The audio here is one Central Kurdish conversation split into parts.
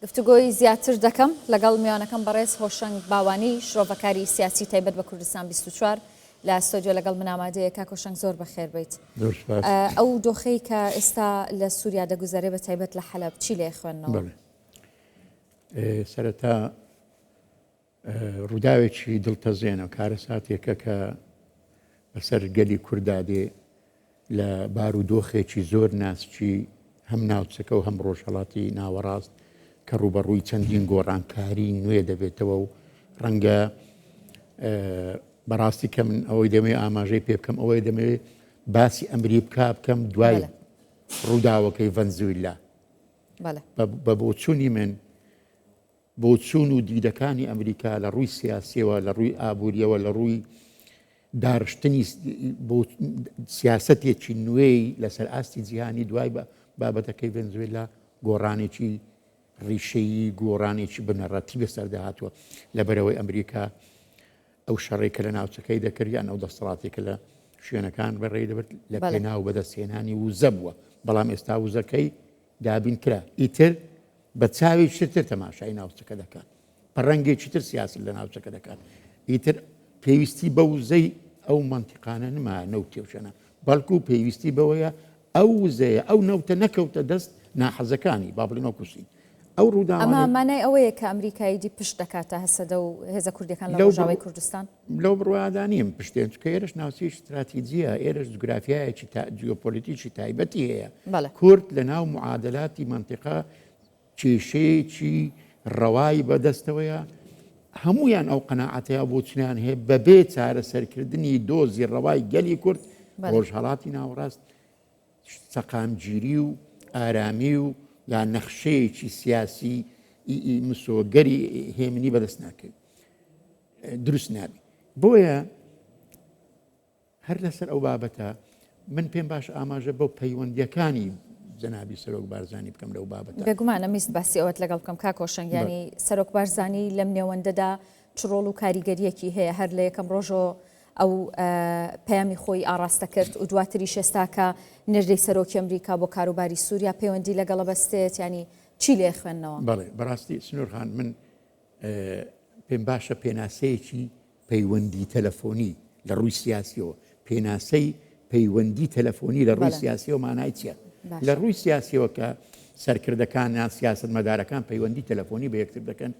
گفتوگۆی زیاتر دەکەم لەگەڵ میوانەکەم بەڕێز هۆشەنگ باوانی شرۆڤەکاری سیاسی تایبەت بە کوردستان 24 لە ستۆدیۆ لەگەڵ من ئامادەیە. کاک هۆشەنگ زۆر بەخێر بیت. زۆر سوپاس. ئەو دۆخەی کە ئێستا لە سووریا دەگوزەرێ بە تایبەت لە حەلەب چی لێ خوێندنەوە؟ بەڵێ سەرەتا ڕووداوێکی دڵتەزێنە، کارەساتێکە کە بەسەر گەلی کورددا دێ لە بارودۆخێکی زۆر ناسکی هەم ناوچەکە و هەم ڕۆژهەڵاتی ناوەڕاست کە ڕووبەڕووی چەندین گۆڕانکاری نوێ دەبێتەوە و ڕەنگە بەڕاستی کە من ئەوەی دەمەوێت ئاماژەی پێ بکەم ئەوەی دەمەوێت باسی ئەمریکا بکەم دوای ڕووداوەکەی ڤەنزویلا بە بۆچوونی من بۆچوون و دیدەکانی ئەمریکا لە ڕووی سیاسیەوە، لە ڕووی ئابووریەوە، لە ڕووی داڕشتنی سیاسەتێکی نوێی لەسەر ئاستی جیهانی دوای بە بابەتەکەی ڤەنزوێلا گۆڕانێکی ڕیشەیی گۆڕانێکی بنەڕەتی بەسەردا هاتووە لەبەرەوەی ئەمریکا ئەو شەڕێک کە لە ناوچەکەی دەکرد یان ئەو دەسەڵاتێک کە لە شوێنەکان بەڕێی دەبرد لە پێناو بەدەستهێنانی وزە بووە بەڵام ئێستا وزەکەی دابین کرا ئیتر بە چاوێکی تر تەماشای ناوچەکە دەکات، بە ڕەنگێکی تر سیاسەت لە ناوچەکە دەکات، ئیتر پێویستی بە وزەی ئەو مەنتیقانە نما نەوتی و شوێنە، بەڵکو پێویستی بەوەیە ئەو وزەیە ئەو نەوتە نەکەوتە دەست ناحەزەکانی، با بڵێین وەکو سین. ئەو ڕووداوانەی. ئەمە مانای ئەوەیە کە ئەمریکا ئیدی پشت دەکاتە هەسەدە و هێزە کوردیەکان لە ڕۆژاوای کوردستان؟ لەو بڕوایەدا نیم پشتێن، چونکە ئێرەش ناوچەیەکی ستراتیجییە، ئێرەش جوگرافیایەکی جیۆپۆلیتیکی تایبەتی هەیە. کورد لە ناو معادلاتی مەنتیقە کێشەیەکی ڕەوای بەدەستەوەیە، هەمویان ئەو قەناعەتەیە بۆچونیان هەیە بەبێ چارەسەرکردنی دۆزی ڕەوای گەلی کورد ڕۆژهەڵاتی ناوەڕاست سەقامگیری و ئارامی و یا نەخشەیەکی سیاسی مسۆگەری هێمنی بەدەست ناکەوێت. دروست نابی بۆیە هەر لەسەر ئەو بابەتە من پێم باش ئاماژە بەو پەیوەندیەکانی جەنابی سەرۆک بارزانی بکەم لەو بابەتە. بێگومان ئەمویست باسی ئەوەت لەگەڵ بکەم کاک هۆشەنگ یانی سەرۆک بارزانی لەم نێوەندەدا چ ڕۆڵ و کاریگەریەکی هەیە هەر لە یەکەم ڕۆژەوە ئەو پەیامی خۆی ئاڕاستە کرد و دواتریش ئێستا کە نێردەی سەرۆکی ئەمریکا بۆ کاروباری سووریا پەیوەندی لەگەڵە بەستێت ینی چی لێ خوێندنەوە؟ بەڵێ بەڕاستی سنوور خان من پێم باشە پێناسەیەکی پەیوەندی تەلەفۆنی لە ڕووی سیاسیەوە پێناسەی پەیوەندی تەلەفۆنی لە ڕووی سیاسیەوە مانای چییە؟ لە ڕووی سیاسیەوە کە سەرکردەکان یان سیاسەتمەدارەکان پەیوەندی تەلەفۆنی بە یەکتر دەکەن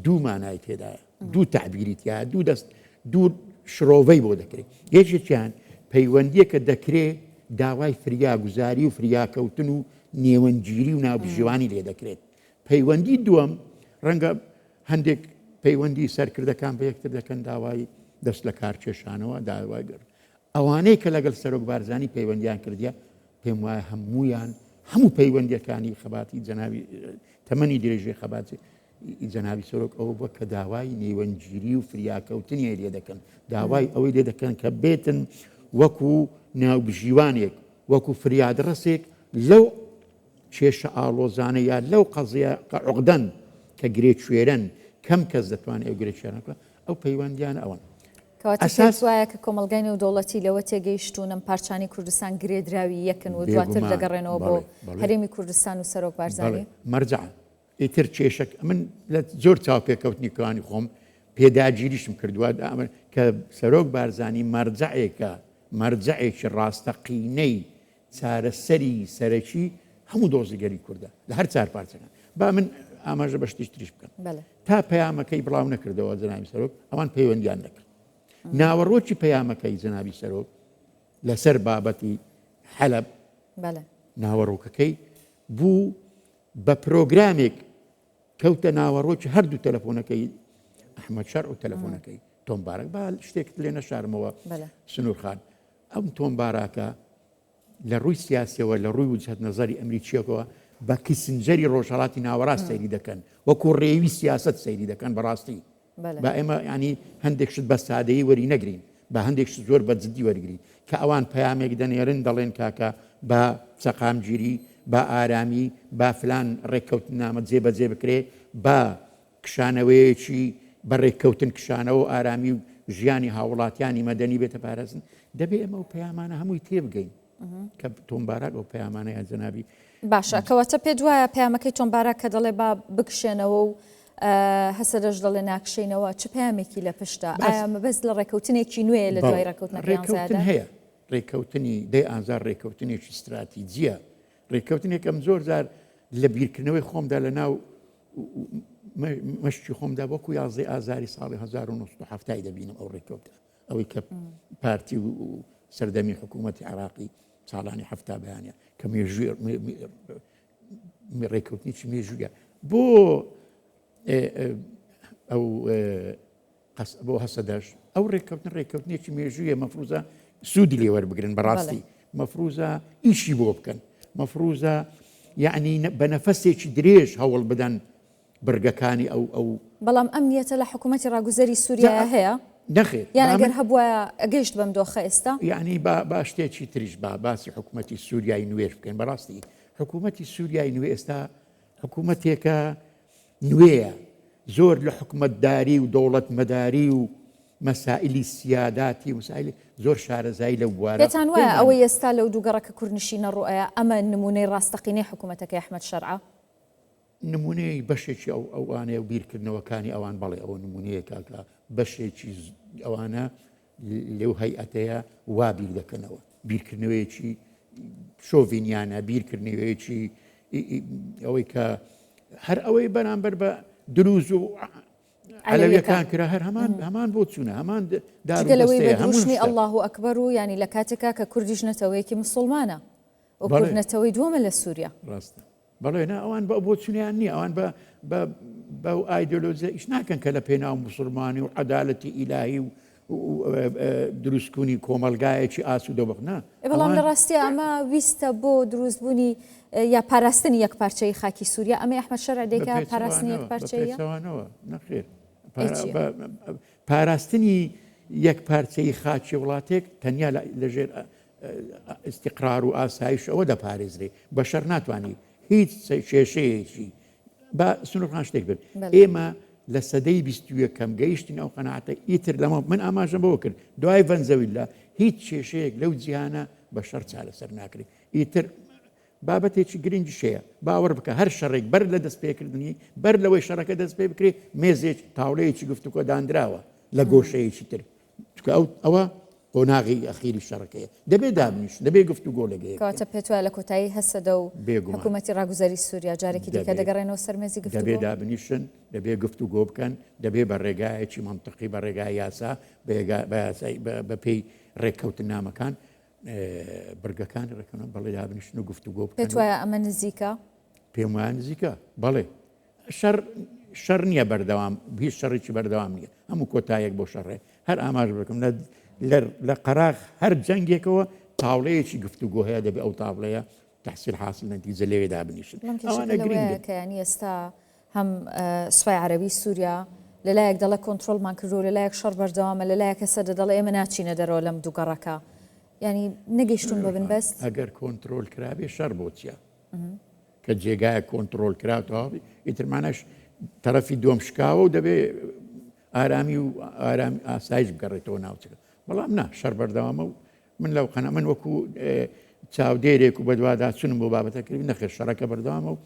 دوو مانای تێدایە دوو تعبیری تیا دوو دەست دوو شرۆڤەی بۆ دەکرێت یەکێکیان پەیوەندیەکە دەکرێ داوای فریاگوزاری و فریاکەوتن و نێوەندگیری و ناوبژیوانی لێ دەکرێت پەیوەندی دووەم، ڕەنگە هەندێک پەیوەندی سەرکردەکان بە یەکتر دەکەن داوای دەست لە کار کێشانەوە داوای گەر ئەوانەی کە لەگەڵ سەرۆک بارزانی پەیوەندیان کردیە پێم وایە هەمویان هەموو پەیوەندیەکانی خەباتی جەنابی تەمەنی درێژی خەباتی جەنابی سەرۆک ئەوە بووە کە داوای نێوەندگیری و فریاکەوتنی لێ دەکەن داوای ئەوەی لێ دەکەن کە بێتن وەکو ناوبژیوانێک وەکو فریادڕەسێک لەو کێشە ئاڵۆزانە یا لەو قەزیە کە عوقدەن کە گرێ کوێرەن کەم کەس دەتوانێت ئەو گرێ کوێرانە بکات ئەو پەیوەندیانە ئەوەن. کەواتە پێت وایە کە کۆمەڵگای نێودەوڵەتی لەوە تێگەیشتوون ئەم پارچانەی کوردستان گرێدراوی یەکن و دواتر دەگەڕێنەوە بۆ هەرێمی کوردستان و سەرۆک بارزانی؟ مەرجەعە ئیتر کێشەک من لە زۆر چاوپێکەوتنی کانی خۆم پێداگیریشم کردووە کە سەرۆک بارزانی مەرجەعێکە مەرجەعێکی ڕاستەقینەی چارەسەری سەرەکی هەموو دۆزی گەلی کوردە لە هەر چار پارچەکان. با من ئاماژە بە شتیش تریش بکەم. تا پەیامەکەی بڵاو نەکردەوە جەنابی سەرۆک ئەوان پەیوەندیان نەکرد. ناوەڕۆکی پەیامەکەی جەنابی سەرۆک لەسەر بابەتی حەلەب ناوەڕۆکەکەی بوو بە پرۆگرامێک کەوتە ناوەڕۆکی هەردوو تەلەفۆنەکەی ئەحمەد شەرع و تەلەفۆنەکەی تۆم باراک. با شتێکت لێ نەشارمەوە سنوور خان، ئەم تۆم باراکە لە ڕووی سیاسیەوە لە ڕووی وجهەت نەزەری ئەمریکیەکەوە بە کیسنجەری ڕۆژهەڵاتی ناوەڕاست سەیری دەکەن، وەکو ڕێوی سیاسەت سەیری دەکەن. بەڕاستی با ئێمە ینی هەندێک شت بە سادەیی وەری نەگرین، با هەندێک شت زۆر بە جدی وەرگین کە ئەوان پەیامێک دەنێرن دەڵێن کاکە با سەقامگیری، با ئارامی، با فلان ڕێککەوتنامە جێبەجێ بکرێ، با کشانەوەیەکی بە ڕێککەوتن کشانەوە و ئارامی و ژیانی هاوڵاتیانی مەدەنی بێتە پاراستن. دەبێ ئێمە ئەو پەیامانە هەمووی تێبگەین کە تۆم باراک ئەو پەیامانە یان جەنابی. باشە کەواتە پێت وایە پەیامەکەی تۆم باراک کە دەڵێ با بکشێنەوە و هەسەدەش دەڵێ ناکشێینەوە چ پەیامێکی لە پشتە؟ ئایا مەبەست لە ڕێکەوتنێکی نوێیە لە دوای ڕێکەوتنەکەی ڕێکەوتن هەیە ڕێکەوتنی دەی ئازار ڕێکەوتنێکی ستراتیجیە ڕێکەوتنێکم زۆر جار لە بیرکردنەوەی خۆمدا لە ناو مەشکی خۆمدا وەکو یازدەی ئازاری ساڵی 1970 دەبینم ئەو ڕێکەوتە ئەوەی کە پارتی و سەردەمی حکوومەتی عراقی ساڵانی هەفتا بەیانە کە مێژووی ڕێککەوتنێکی مێژوویە بۆ ئەو بۆ هەسەدەش ئەو ڕێککەوتن ڕێککەوتنێکی مێژوویە مەفروزە سوودی لێ وەربگرن بەڕاستی مەفروزە ئیشی بۆ بکەن مەفروزە یعنی بە نەفەسێکی درێژ هەوڵ بدەن بڕگەکانی ئەو ئەو. بەڵام ئەم نیەتە لە حکوومەتی ڕاگوزەری سووریایە هەیە؟ نەخێر. یان ئەگەر هەبوایە گەیشت بەم دۆخە ئێستا؟ یانی با با شتێکی تریش با باسی حکوومەتی سووریای نوێش بکەین. بەڕاستی حکوومەتی سووریای نوێ ئێستا حکوومەتێکە نوێیە، زۆر لە حکومەتداری و دەوڵەتمەداری و مەسائلی سیاداتی و مەسائلی زۆر شارەزایی لەو بوارە. پێتان وایە ئەوەی ئێستا لەو دوو گەڕەکە کوردنشینە ڕووئەیا ئەمە نموونەی ڕاستەقینەی حکوومەتەکەی ئەحمەد شەرعە؟ نمونەی بەشێکی ئەو ئەوانەیە و بیرکردنەوەکانی ئەوان بەڵێ ئەوە نمونەیەکە کە بەشێکی ئەوانە لەو هەیئەتەیە وا بیر دەکەنەوە بیرکردنەوەیەکی شۆڤینیانە بیرکردنەوەیەکی ئەوەی کە هەر ئەوەی بەرامبەر بە دروز و عەلەویەکان کرا هەر هەمان هەمان بۆ چوونە هەمان دارەوەی بە دروشمی ئەلله ئەکبەر و ینی لە کاتێکا کە کوردیش نەتەوەیەکی مسلمانە و کورد نەتەوەی دووەمە لە سووریا ڕاستە بەڵێ نا ئەوان بە بۆچونیان نییە ئەوان بە بە بەو ئایدۆلۆژیە ئیش ناکەن کە لە پێناو موسڵمانی و عەدالەتی ئیلاهی و دروستکونی کۆمەلگایەکی ئاسوودە بخ نا بەڵام لە ڕاستیا ئەمە ویستە بۆ دروستبوونی یا پاراستنی یەک پارچەی خاکی سووریا ئەمەی ئەحمەد شەرع دەیکا پاراستنی یەک پارچەیە نەخێر پاراستنی یەک پارچەی خاکی وڵاتێک تەنیا لەژێر ئیستیقرار و ئاسایش ئەوە دەپارێزرێ بەشەر ناتوانانی هیچ کێشەیەکی با سنوورخان شتێک بێت ئێمە لە سەدەی بیستویەکەم گەیشتین ئەو قەناعەتە ئیتر لەمە من ئاماژەم بەوە کرد دوای ڤەنزەویلا هیچ کێشەیەک لەو جیهانە بە شەڕ چارەسەر ناکرێت ئیتر بابەتێکی گرنگیش هەیە باوەڕ بکە هەر شەڕێک بەر لە دەست پێکردنی بەر لەوەی شەڕەکە دەست پێ بکرێت مێزێک تاوڵەیەکی گفتوگۆ دانراوە لە گۆشەیەکی تر چونکە ئەو ئەوە قۆناغی ئەخیری شەڕەکەیە دەبێ دابنیشن دەبێ گفتوگۆ لەگە یەک کەواتە بکەن. پێت وایە لە کۆتایی هەسەدە و بێگومان. حکوومەتی ڕاگوزەری سووریا جارێکی دیکە دەبێ دەگەڕێنەوە سەر مێزی دەبێ گفتوگۆ؟ دابنیشن، دەبێ گفتوگۆ بکەن، دەبێ بە ڕێگایەکی مەنتقی، بە ڕێگای یاسا، بە یەگا بە یاسای بە بە پێی ڕێککەوتننامەکان بڕگەکانی ڕێککەوتننامە بەڵێ دابنیشن و گفتوگۆ بکەن پێت و وایە ئەمە نزیکە؟ پێم وایە نزیکە، بەڵێ. شەڕ شەڕ نییە بەردەوام هیچ شەڕێکی بەردەوام نییە هەموو کۆتایەک بۆ شەڕێ هەر ئاماژ بکەم لە لە قەراغ هەر جەنگێکەوە تاوڵەیەکی گفتوگۆ هەیە دەبێ ئەو تاوڵەیە تحصیل حاصل نەتیجە لەوێ دابنیشن ئەوانە گرنگن. کە یانی ئێستا هەم سوپای عەرەبی سووریا لەلایەک دەڵێ کۆنترۆڵمان کردووە لەلایەک شەڕ بەردەوامە لەلایەک هەسەدە دەڵێ ئێمە ناچینە دەرەوە لەم دوو گەڕەکە یانی نەگەیشتوون بە بنبەست؟ ئەگەر کۆنترۆل کرابێ شەڕ بۆ چییە؟ کە جێگایەک کۆنتڕۆل کرا تەواو ئیتر ماناش تەرەفی دووەم شکاوە و دەبێ ئارامی و ئارامی ئاسایش بگەڕێتەوە ناوچەکە بەڵام نا شەر بەردەوامە و من لەو قەنە من وەکو چاودێرێک و بەدواداچونم بۆ بابەتە کرد نەخێر شەڕەکە بەردەوامە و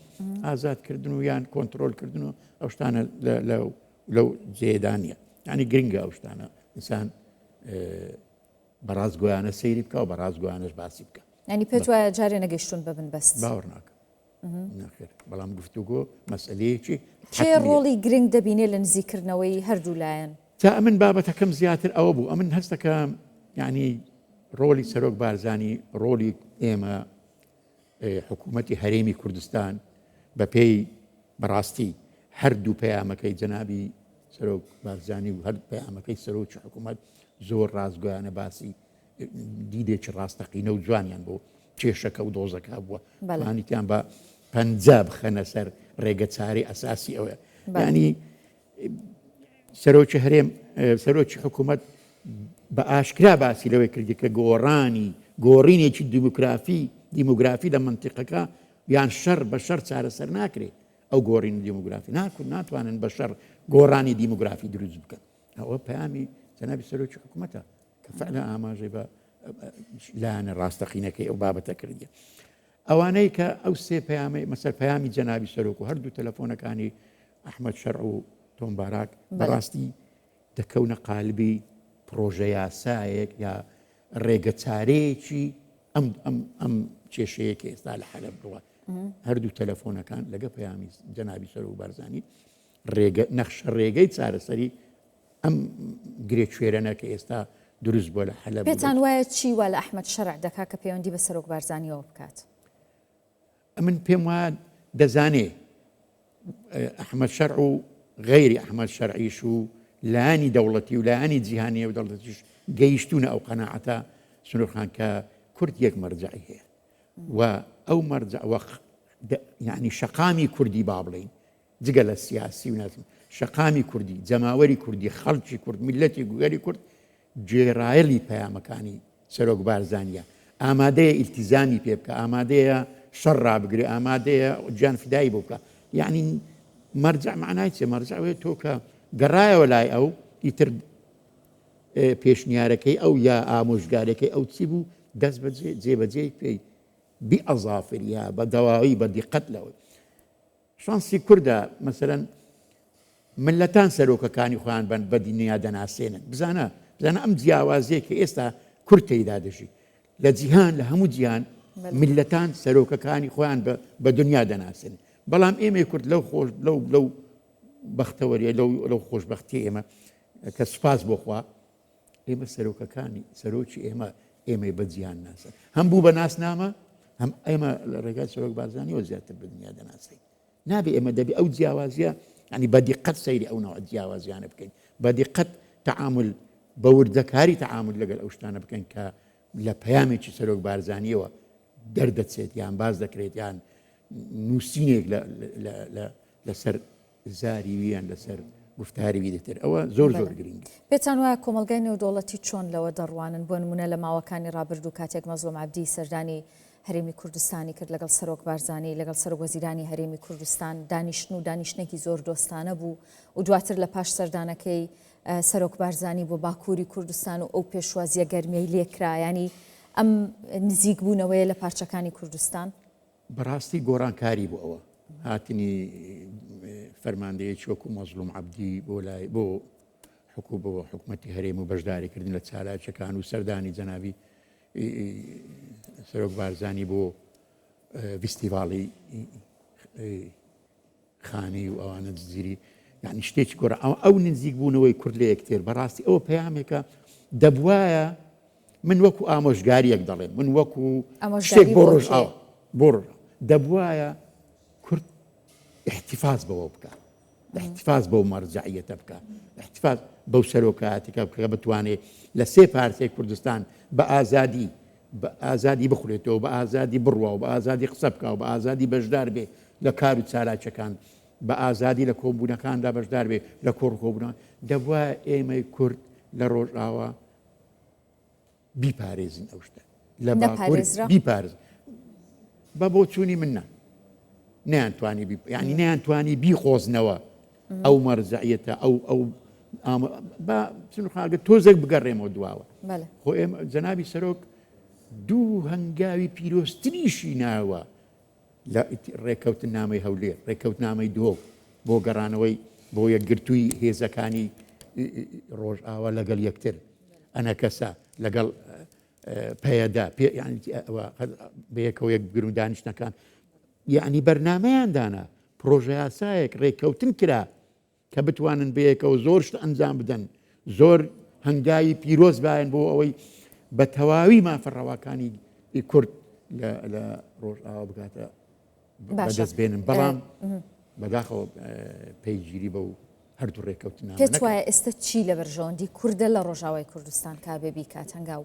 ئازادکردن و یان کۆنتترۆلکردن و ئەو شتانە لەو جێدانە ینی گرنگە ئەو شتانە ئینسان بەڕاستگۆیانە سەیری بکە و بەڕاستگۆیانەش باسی بکە. یانی پێت وایە جارێ نەگەیشتوون بە بنبەست؟ باوەڕ ناکەم. نەخێر. بەڵام گفتوگۆ مەسئەلەیەکی کێ ڕۆڵی گرنگ دەبینێ لە نزیککردنەوەی هەردوو لایەن؟ جا ئەمن بابەتەکەم زیاتر ئەوە بوو ئەمن هەستەکەم یانی ڕۆڵی سەرۆک بارزانی ڕۆڵی ئێمە حکوومەتی هەرێمی کوردستان بەپێی بەڕاستی هەردوو پەیامەکەی جەنابی سەرۆک بارزانی و هەر پەیامەکەی سەرۆکی حکوومەت زۆر ڕاستگۆیانە باسی دیدێکی ڕاستەقینە و جوانیان بۆ کێشەکە و دۆزەکە بووە توانیتیان بە پەنجا بخەنە سەر ڕێگە چارەی ئەساسی ئەوەیە ینی سەرۆکی هەرێم سەرۆکی حکوومەت بە ئاشکرا باسی لەوەی کردی کە گۆڕانی گۆڕینێکی دیموکرافی دیموگرافی لە منتیقەکە یان شەڕ بە شەڕ چارەسەر ناکرێت ئەو گۆڕین دیموگرافی ناکو ناتوانن بە شەڕ گۆڕانی دیموگرافی دروست بکەن ئەوە پەیامی جەنابی سەرۆکی حکوومەتە کە فعلا ئاماژەی بە لایەنە ڕاستەقینەکەی ئەو بابەتە کردیە. ئەوانەی کە ئەو سێ پەیامەی مەسەر پەیامی جەنابی سەرۆک و هەردوو تەلەفۆنەکانی ئەحمەد شەرع و تۆم باراک بەڕاستی دەکەونە قالبی پڕۆژە یاسایەک یا ڕێگەچارەیەکی ئەم ئەم ئەم کێشەیە کە ئێستا لە حەلەب بووە هەردوو تەلەفۆنەکان لەگە پەیامی جەنابی سەرۆک بارزانی ڕێگە نەخشە ڕێگەی چارەسەری ئەم گرێ کوێرەنە کە ئێستا دروست بووە لە حەلەب پێتان وایە چی وا لە ئەحمەد شەرع دەکا کە پەیوەندی بە سەرۆک بارزانیەوە بکات؟ ئەمن پێم وایە دەزانێ ئەحمەد شەرع و غەیری ئەحمەد شەرعیش و لایەنی دەوڵەتی و لایەنی جیهانی و دەوڵەتیش گەیشتوونە ئەو قەناعەتە سنوورخان کە کورد یەک مەرجعی هەیە و ئەو مەرجع وەخ یعنی شەقامی کوردی با بڵین جگە لە سیاسی و نازم شەقامی کوردی جەماوەری کوردی خەڵکی کورد میلەتی گوگەری کورد گوێڕایەڵی پەیامەکانی سەرۆک بارزانییە، ئامادەیە ئیلتیزامی پێ بکا، ئامادەیە شەڕ ڕابگرێ، ئامادەیە گیان فیدایی بۆ بکا. یەعنی مەرجەع مەعنای چیە؟ مەرجەع ئەوەیە تۆ کە گەڕایەوە لای ئەو، ئیتر پێشنیارەکەی ئەو یا ئامۆژگاریەکەی ئەو چی بوو، دەست بەجێ جێبەجێی بکەی بئەزافریها، بە دەواوی، بە دیقەت لەوەی. شانسی کوردە مەسەلەن مللەتان سەرۆکەکانی خۆیان بەن بە دنیا دەناسێنن بزانە بزانە ئەم جیاوازیە کە ئێستا کورد تێیدا دەژی لە جیهان لە هەموو جیهان مللەتان سەرۆکەکانی خۆیان بە دنیا دەناسێن بەڵام ئێمەی کورد لەو خۆش لەو لەو بەختەوەریە لەو لەو خۆشببختی ئێمە کە سوپاس بۆخوا ئێمە سەرۆکەکانی سەرۆکی ئێمە ئێمەی بە جیهان ناسن هەم بوو بە ناسنامە هەم ئێمە لە ڕێگای سەرۆک بارزانیەوە زیاتر بە دنیا دەناسین نابێ ئێمە دەبێ ئەو جیاوازیە ینی بە دیقەت سەیری ئەو ناوە جیاوازیانە بکەین بە دیقەت تعامل بە وردەکاری تعامل لەگەل ئەو شتانە بکەین کە لە پەیامێکی سەرۆک بارزانیەوە دەردەچێت یان باز دەکرێت یان نووسینێک لەسەر زاری وی یان لەسەر گوفتاری وی دەتر ئەوە زۆر زۆر گرنگ. پێتان وایە کۆمەڵگای نێودەوڵەتی چۆن لەوە دەڕوانن؟ بۆ نموونە لە ماوەکانی ڕابردوو کاتێک مەزڵوم عەبدی سەردانی هەرێمی کوردستانی کرد لەگەڵ سەرۆک بارزانی لەگەڵ سەرۆک وەزیرانی هەرێمی کوردستان دانیشتن و دانیشتنێکی زۆر دۆستانە بوو و دواتر لە پاش سەردانەکەی سەرۆک بارزانی بۆ باکووری کوردستان و ئەو پێشوازیە گەرمیەی لێکرا یانی ئەم نزیک بوونەوەیە لە پارچەکانی کوردستان؟ بەڕاستی گۆڕانکاری بۆ ئەوە هاتنی فەرماندەیەکی وەکو مەزلوم عەبدی بۆ لای بۆ حکو بۆ حکومەتی هەرێم و بەشداریکردن لە چالاکیەکان و سەردانی جەنابی سەرۆک بارزانی بۆ ڤیستیڤاڵی خانی و ئەوانە جزیری یعنی شتێکی گۆڕا ئەو ئەو نزیک بوونەوەی کورد لە یەکتر بەڕاستی ئەوە پەیامێکە دەبواە من وەکو ئامۆژگاریەک دەڵێم من وەکو شتێک بۆ ڕۆژ ئاو بۆ ڕۆژ دەبواە کورد احتفاظ بەوە بکە احتفاظ بەو مەرجعیەتە بکە احتفاظ بەو سەرۆکایەتەکە بکە بتوانێت لە سێ پارچەی کوردستان بە ئازادی بە ئازادی بخولێتەوە، بە ئازادی بڕوا و بە ئازادی قسە بکا و بە ئازادی بەشدار بێ لە کار و چالاکیەکان، بە ئازادی لە کۆبوونەکاندا بەشدار بێ، لە کۆڕ و کۆبوونەوە. دەبوایە ئێمەی کورد لە ڕۆژئاوا بیپارێزین ئەو شتە. لە باکوور نەپارێزرا؟ بیپارێزین. بە بۆچوونی من نا. نەیانتوانی بی یانی نەیانتوانی بیقۆزنەوە ئەو مەرجەعیەتە ئەو ئەو با چنخاگە تۆزێک بگەڕێمەوە دواوە خۆ ئێمە جەنابی سەرۆک دوو هەنگاوی پیرۆزتریشی ناوە لە ڕێککەوتنامەی هەولێر ڕێککەوتنامەی دهۆک بۆ گەڕانەوەی بۆ یەکگرتووی هێزەکانی ڕۆژئاوا لەگەڵ یەکتر ئەنەکەسە لەگەڵ پەیەدە پێ یعنی بەیەکەوە یەک بگرن دانیشتەکان یعنی بەرنمەیان دانا پرۆژەیاسایەک ڕێککەوتن کرا کە بتوانن بەیەکەوە زۆر شت ئەنجام بدەن زۆر هەنگاوی پیرۆز باین بۆ ئەوەی بە تەواوی مافە ڕەواکانی کورد لە ڕۆژئاوا بگاتە بەدەست بێنن بەڵام بەداخەوە پەیگیری بەو هەردوو ڕێککەوتنامە پێت وایە ئێستا چی لە بەرژەوەندی کوردە لە ڕۆژاوای کوردستان کابێ بیکات هەنگاو؟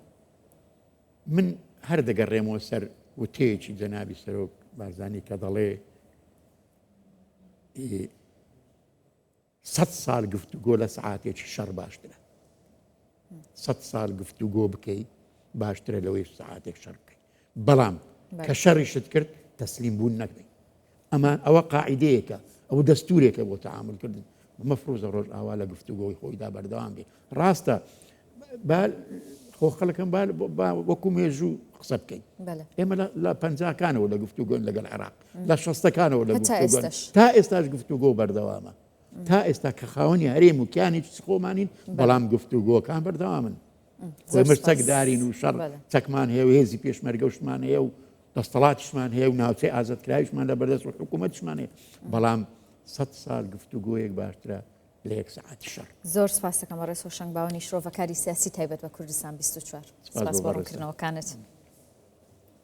من هەر دەگەڕێمەوە سەر وتەیەکی جەنابی سەرۆک بارزانی کە دەڵێ سەد سال گفتوگۆ لە سەعاتێکی شەڕ باشترە سەد سال گفتوگۆ بکەی باشترە لەوەی سەعاتێک شەڕ بکەی بەڵام کە شەڕیشت کرد تەسلیم بوون نەکەی ئەمان ئەوە قاعدەیەکە ئەو دەستورێکە بۆ تعامل کردن مەفروزە ڕۆژ ئاوا لە گفتوگۆی خۆیدا بەردەوام بێ ڕاستە با. خۆ خەڵکم با وەکو مێژوو قسە بکەین. ئێمە لە پەنجاکانەوە لە گفتوگۆن لەگەڵ عێراق، لە شەستەکانەوە لە گفتوگۆن، تا ئێستاش گفتوگۆ بەردەوامە. تا ئێستا کە خاوەنی هەرێم و کیانێکی خۆمانین، بەڵام گفتوگۆکان بەردەوامن. ئێمەش چەکدارین و شەڕ چەکمان هەیە و هێزی پێشمەرگەشمان هەیە و دەستەڵاتیشمان هەیە و ناوچەی ئازادکراویشمان لە بەردەست و حکوومەتیشمان هەیە، بەڵام سەد ساڵ گفتوگۆیەک باشترە لە یەک سەعاتی شەڕ. زۆر سپاس دەکەم بەڕێز هۆشەنگ باوەنی شرۆڤەکاری سیاسی تایبەت بە کوردستان 24. سپاس بۆ ڕوونکردنەوەکانت.